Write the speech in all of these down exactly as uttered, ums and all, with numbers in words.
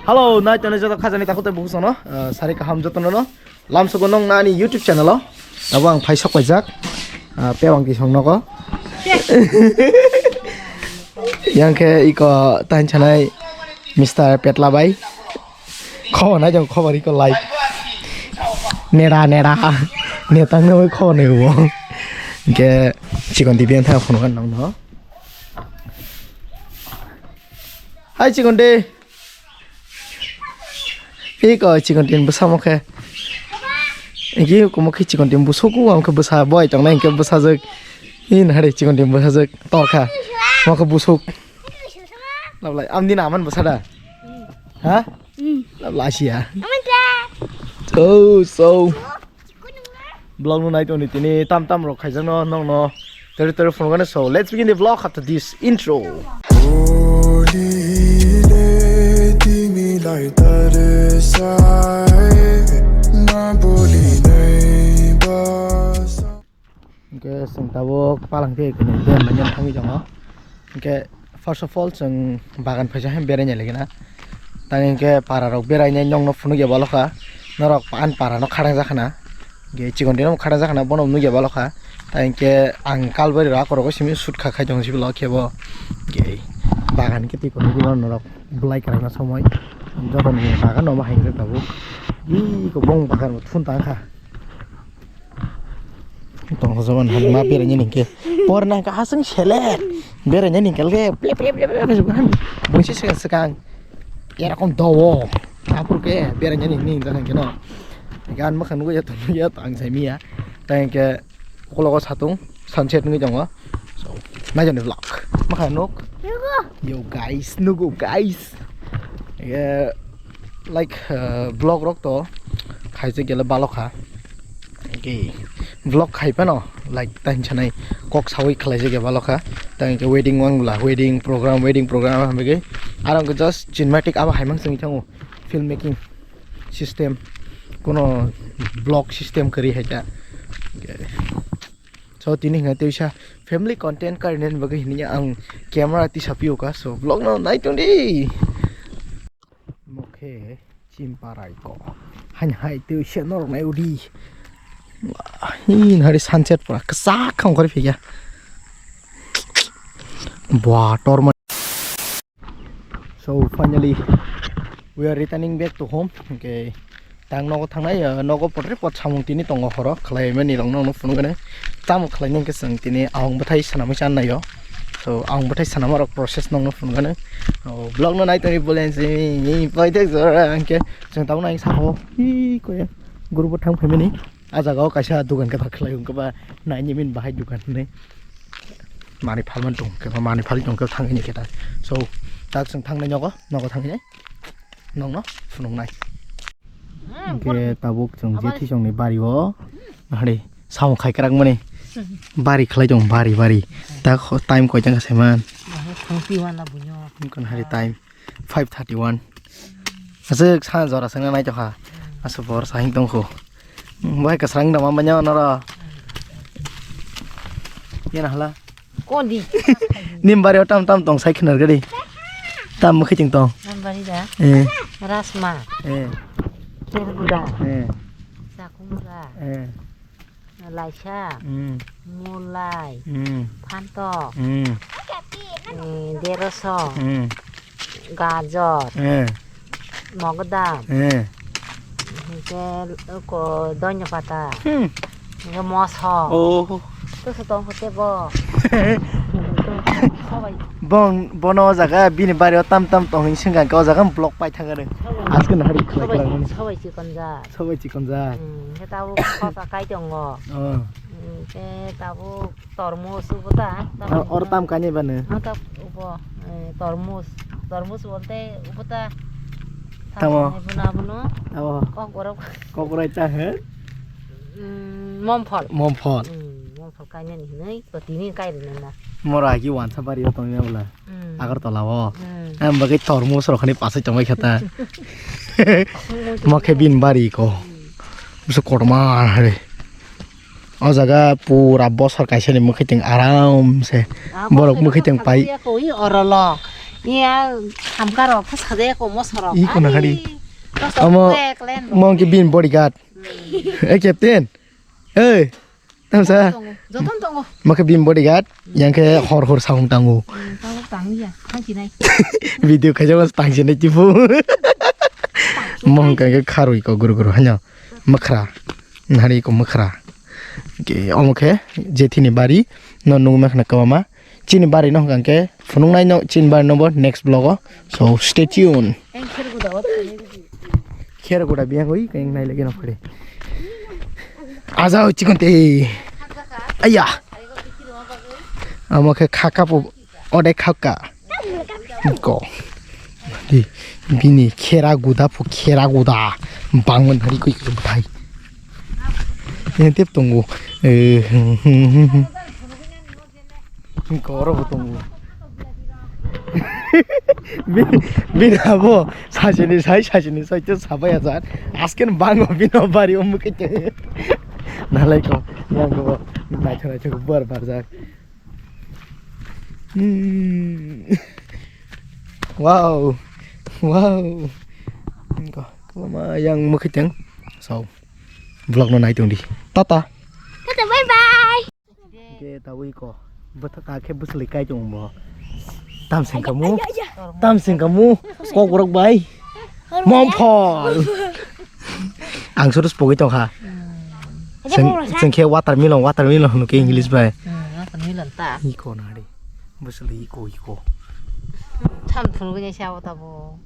Hello, nai tonwi joto khajani takhuk tei bukhuk sono, ah, sari kaham jotono no. Lamsogo nong nani YouTube channel o. Abo ang phai sok paijak. Ah, pewang tisong nogo. Yang khe iko tain chanai Mister Petla bai. Khobor nai jong khobor iko live. Nera nera. Netang no khobor ni bo. Ke chikon di biang tha phone kan nong no. Hai chikon de. Iko chikon tin bwsa mo khe. Iki kumo khe chikon tin bwsa ku am khe bwsa boi tong nai khe bwsa jek. In hari chikon tin bwsa jek tor kha. Mo khe busuk. Lablai am din aman bwsa da. Ha? Lablai sia. So so. Vlog no nai toni tini tam tam rok khaijak no nong no tori tori phone gane. So let's begin the vlog after this intro. Hingke sing tabuk palang tei kini ben manya thangwi tongo. Hingke first of all chwng bagan phaisa hai berai nai lagi na. Tang hingke para rok berai nai nong no phunuk ya balo kha. Norok an para no kharang jakha na. Hingke chikon dino kharang jakha na bono nuk ya balo kha. Tang hingke ang kalbari rok ako rok simi sut kha khai tong sibilo khe bo. Hingke bagan khe twi kono dino norok belai kwrang na somoi. Joto ni bagan no ma hai tabuk. Iko bong bagan bo thun tang kha. Tong jaman han ma berai nini hingke. Por na ka hasing selet. Berai nini hingke lge plep plep plep plep plep han. Bunsi se sekang. Erokom dowo. Apur ke berai nini ni jagan keno. Gan ma khanu ya tong ya tang sai miya. Tang ke kologo satung sunset ngi jongo. So, nai jani vlog. Ma kha nuk. Yo guys, nugu guys. Yeah. Like, uh, vlog rok to khaijak gele balokha. Okay. Vlog khai phano like tain sanai kok sawi khlaijak ya balokha. Tang ke wedding wang bla wedding program, wedding program hambai ke. Arang ke just cinematic abo haimang sing thango film making system. Kono vlog system kari hai ta. Okay. So tini hwnga teisa family content karinen bagwi hini ang camera tisa piyo ka. So vlog no nai tong di. Mokhe chimparai ko. Hain hai teisa norok nai udi. Hin hari sunset pura ksak khong kori phiya. Bua tor ma. So finally we are returning back to home. Okay. Tang nogo thangnai, uh, nogo potre pot samung tini tongo horo khlai mani rok no phunugane. Tamo khlai nang ke chwng tini aung bwthai sanamwi chan naio. So aung bwthai sanama rok process nong no phunugane. Oh, vlog no nai toni bulen si pai thek jora angke chwng tamo nai sabo. Hi koya guru bo thang phaimani. A jaga o kaisa dukan kathar khlai hwnkhe ba naini min bahai dukan hinwi manwi phalmani tong khe ba manwi phal tong khe thangwi ni khe ta. So tak chwng thangnai nogo, nogo thangwi nai nongno phunuknai. Hwnkhe tabuk chwng je thisongni bari o hari samung khai kwrak mani bari khlai tong bari bari tak time koi jang sai man. Thangpi wana bunyo. Wngkha hari time five thirty one. Aswk sana jora swngna naitokha. Aswk bor sahing tongkho. Bai kwsrang da ma manya noro. Yana hala. Kondi. Nim bari o tam tam tong sai khnar gadi. Tam mukhi ting tong. Nambari da. Eh. Rasma. Eh. Terguda. Eh. Sakumra. Eh. Laisa, Mm. Mulai, Mm. Phantok, Mm. eh, deroso, Mm. Gajor, Eh. Mogodam, Eh. hingke ko donya pata, Hmm. hingke moso. Oh. Tusu tong ko tebo. Sobai. Bong, bono o jaga bini bari o tam tam tong hing sing ka o jaga vlog pai thang ani. Sobai. Aske na hari khlai Sobai, khlai mani. Sobai chikonjak. Sobai chikonjak. Hmm, heta o khosa kai tongo. Oh. Hmm, te tabuk tormos ubo ta, Ah, or tam kani bani. Ah, ta ubo, eh, tormos. Tormos bolte ubo ta. Tamo. Tamo. Buno, buno. Abo. Kok borok. Kok borai ta he? Hmm, momphol. Momphol. Hmm, momphol kainani hinoi, to tini kai rina na. Moro agi wansa bari o tongya bwla. Hmm. Agartala o. Hmm. Ang bagwi tormos rok hani pasai tongbai kha ta. Mo khe bin bari ko. Buso kotorma hari. O jaga pura bosor kaisa ni mwkhwtwng aram se. Ah, borok bosor mwkhwtwng pai. Koi orolok. Iya, hamka rok, kha saja ko moso rok. Ih, kono hari. Ai, koso Amo, kwek len rok. Mo ke bin bodyguard. Hmm. Eh, captain. Eh, tamsa. Joton tongo, joton tongo. Mo ke bin bodyguard, yang ke hor hor sahung tango. Hmm, tango tang ya, tang chinai. Video khaja mas tang chinai tipu. Mo hongka ke kharui ko guru guru hanya. Makhra. Nahari ko makhra. Ke omo khe, je thini bari, no nung makhna kawama. Chini bari no hwnkha khe phunuknai no chini bari no bo next vlog o. So stay tuned. Kher guda biyang oi keng nai lagi no phari. Aja oi chikon te. Aya. Amo khe khaka po ode khaka. Ko. Di bini khera guda phu khera guda bangman hari koi koi bthai. Yang tep tongo. Eh. Hingke oro bo tongo. Bi-, bini abo sachini sai, sachini sai to sabai ajar. Asken bango bini bari o mukhe te. Nalai ko, yang ko, naithok naithok bar barjak. Hmm. Wow. Wow. Ko, ko ma yang mukhe teng. So, vlog no nai tong di. Tata. Tata, bye bye. Ke tabui ko. Bwtha ta khe bwswlwi kai tongo bo. Tam seng kamu. Tam seng kamu. Kok borok bai. Mom phol. Ang suru spogwi tong kha. Seng, seng khe watermelon, watermelon hunu ke English bai. Hmm, watermelon ta. Iko na ri. Bwswlwi iko, iko. Tham phunugwi nai sa o tabo.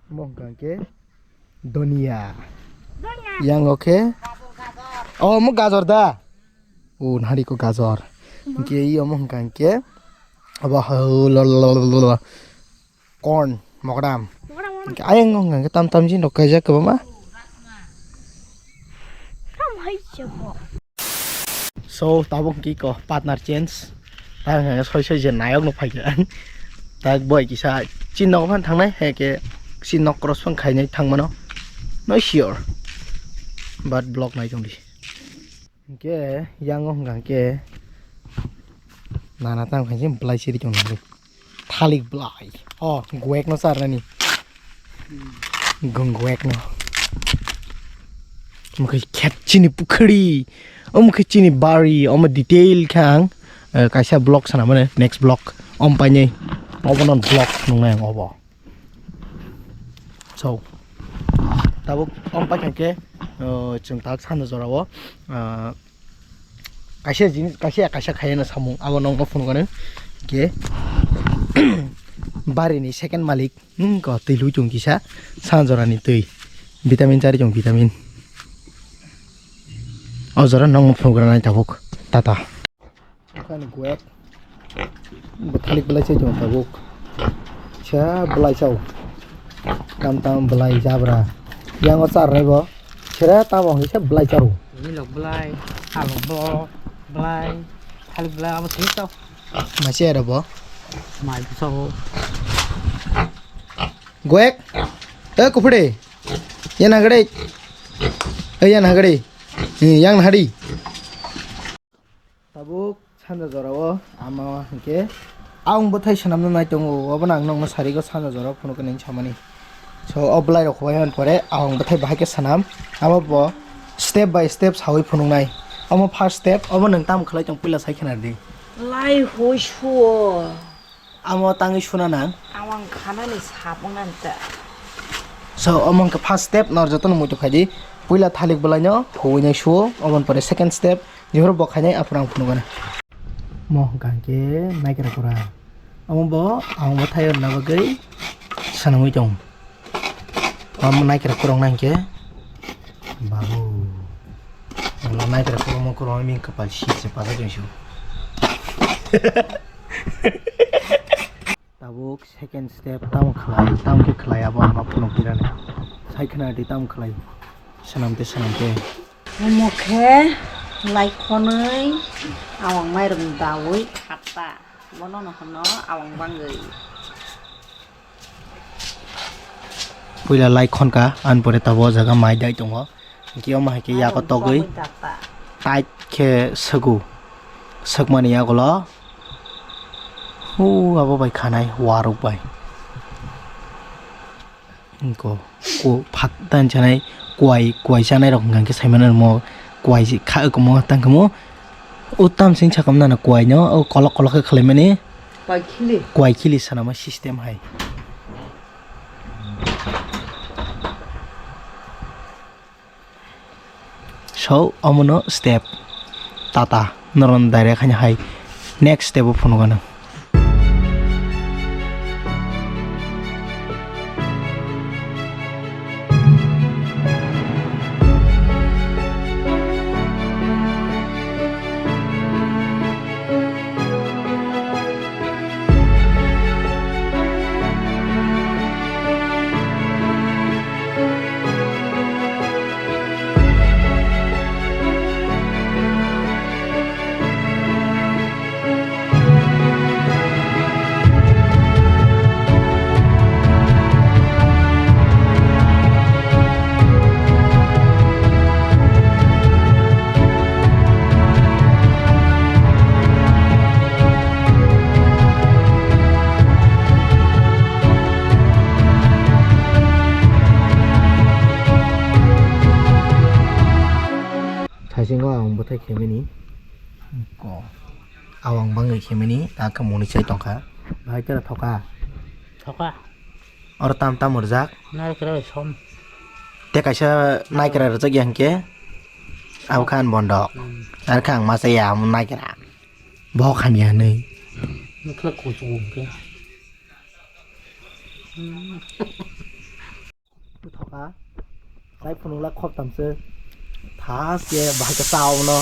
Mo hwnkha khe donia. Yang o khe. Oh, mo gajor da. O, nahari ko gajor. Hingke i omo hwnkha hingke abo ho lo lo lo lo lo. Corn, mogram. Mogram, mogram. Hingke ayang o hwnkha hingke tam tam jin rok kaijak kwbangma. Kam hai se bo. So, tabuk hingke ko partner change. Ta hwnkha hingke soi soi je nayok no phaikha. Ta boi kisa chin nogo phan thangnai, hai khe chin nok cross phan khainai thangmano. No sure. But vlog nai tongdi. Hingke yang o hwnkha hingke nana tamo khaisi belai siri tong nangwi. Thalik belai. O, guek no charnani. Gong guek no. Omo khe khet chini pukhri. Omo khe chini bari. Omo detail khe ang, eh, kaisa vlog sana mane, next vlog. Om painai. Obo non vlog nungnai ang obo. So, tabuk om paikha khe, uh, chwng tak sano jorao, uh, kaisa jinis, kaisa, kaisa khayana samung, abo nokno phunukha nw khe, barini second malik, hmm, ko twi lui chwng kisa, sano jorani twi, vitamin chari chwng vitamin. O jora nokno phunukha nai tabuk, tata. Bukhani guek. Bo thalik belai se jong tabuk. Sa belai sao. Tam tam belai jabra. Yang o char nai bo. Sere tamo hingke se belai charo. Milok belai, alok bo belai, thalik belai abo thik sao. Masi ero bo. Mai sao. Guek. E kuphude. Yang nagade. E yang nagade. Yang nahadi. Tabuk sanja jorao ama hwnkhe ang bwthai swnamna nai tongo, obono ang nokno sarigo sanja jorao phunukgwi nini samani. So o bwlairok hubai mani pore ang bwthai bahai khe swnam, abo bo step by step sawi phunuknai. Omo first step, omo nwng tamo khlai tong puila sai khna di. Lai hui suo. Amo tangwi suna nang. Awang khanani sap wngna ta. So, omo hwnkhe first step, nor jotono muitu khaidi. Puila thalik bwlaino huwi nai suo, oboni pore second step, jehoro bo khainai aphuru ang phunukgana. Mo hwnkha hwnkhe naikra kura. Omo bo ang bo thaio rwna bagwi swnamwi tong. Omo naikra kwrwng nai hwnkhe. Babu. Omo naikra kwrwngma kwrwngma bini kwpal sip se pajak jeng su. Tabuk second step tamo khlai, tamo khe khlai abo ang no phunuk pirani. Sai khna di tamo khlai. Swnam te swnam te. Omo khe lai khonwi awang mairung dawi khata. Bono no hwno awang bangwi. Puila lai khonka, ani pore tabuk o jaga mai dai tongo. Hwnkhe omo hai khe yago togwi tight khe swgo. Swkmani yagulo O abo bai khanai warok bai. Ko, ko phat tan chanai kwai, kwai chanai rok hwnkha khe saimano mo kwai si kha, kwmo tang kwmo. O tam sing sakam nana kwai no, o kolok kolok khe khlaimani. Kwai khili. Kwai khili sanama system hai. So, omono step tata, noron direct haino hai next step o phunukgano. Saisingo ang bwthai khaimani. Ko. Awang bangwi khaimani, ta khe muni chai tongkha. Bahai khe thoka. Thoka. Oro tam tam rwjak. Naikra som. Te kaisa naikra rwjak ya hwnkhe. Abo khan bondo. Hmm. Ar khe ang ma chaya amo naikra. Bo khan ya nai. Nukla kuchung ke. Thoka. Sai phunukla khok tamse. Thas ke bahai ka sao no.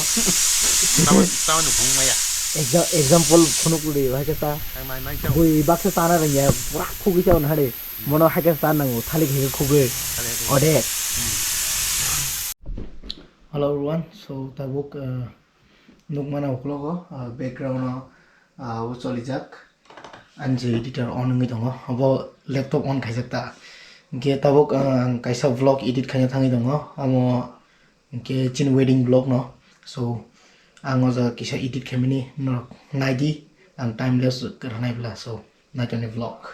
Tamo, tamo ni phung maya. Exa-, example phunuk li bahai ka sa. Ang nai, nai chao. Bui baksa sana rengya, pura khugui chao na hade. Mono hai ka sa nango, thalik hai ka khugui. Thalik hai ka khugui. Ode. Hmm. Hello everyone, so tabuk, uh, nukmano uklogo, uh, background o, uh, o cholijak. Ani je editor on wngwi tongo, obo laptop on khaijak ta. Hinkhe tabuk, ah, ang kaisa vlog edit khaina thangwi tongo, amo hinkhe chini wedding vlog no. So, ang o jaga kisa edit khaimani norok naidi, ang time lapse rwnai bwla, so, naitoni vlog.